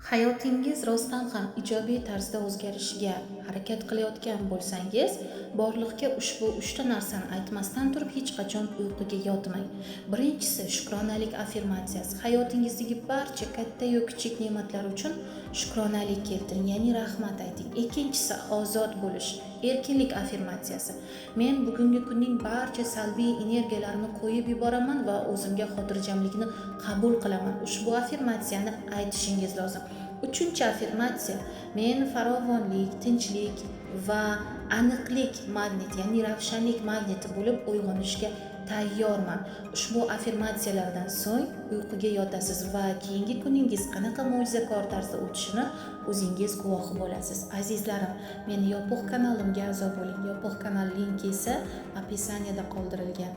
Hayotingiz rostdan ham ijobiy tarzda o'zgarishiga harakat qilayotgan bo'lsangiz, borliqqa ushbu uchta narsani aytmasdan turib hech qachon uyquga yotmang. Birinchisi, shukronalik affirmatsiyasi. Hayotingizdagi barcha katta-yu kichik ne'matlar uchun shukronalik keltiring, ya'ni rahmat ayting. Ikkinchisi, ozod bo'lish, erkinlik affirmatsiyasi. Men bugungi kunning barcha salbiy energiyalarini qo'yib yuboraman va o'zimga xotirjamlikni qabul qilaman. Ushbu affirmatsiyani aytishingiz lozim. Uchinchi affirmatsiya: men farovonlik, tinchlik va aniqlik magniti, ya'ni ravshanlik magniti bo'lib uyg'onishga tayyorman. Ushbu affirmatsiyalardan so'ng uyquga yotasiz va keyingi kuningiz qanaqa mo'jizakor tarzda o'tishini o'zingiz guvohi bo'lasiz. Azizlarim, meni yopiq kanalimga a'zo bo'ling. Yopiq kanal linki esa описание da qoldirilgan.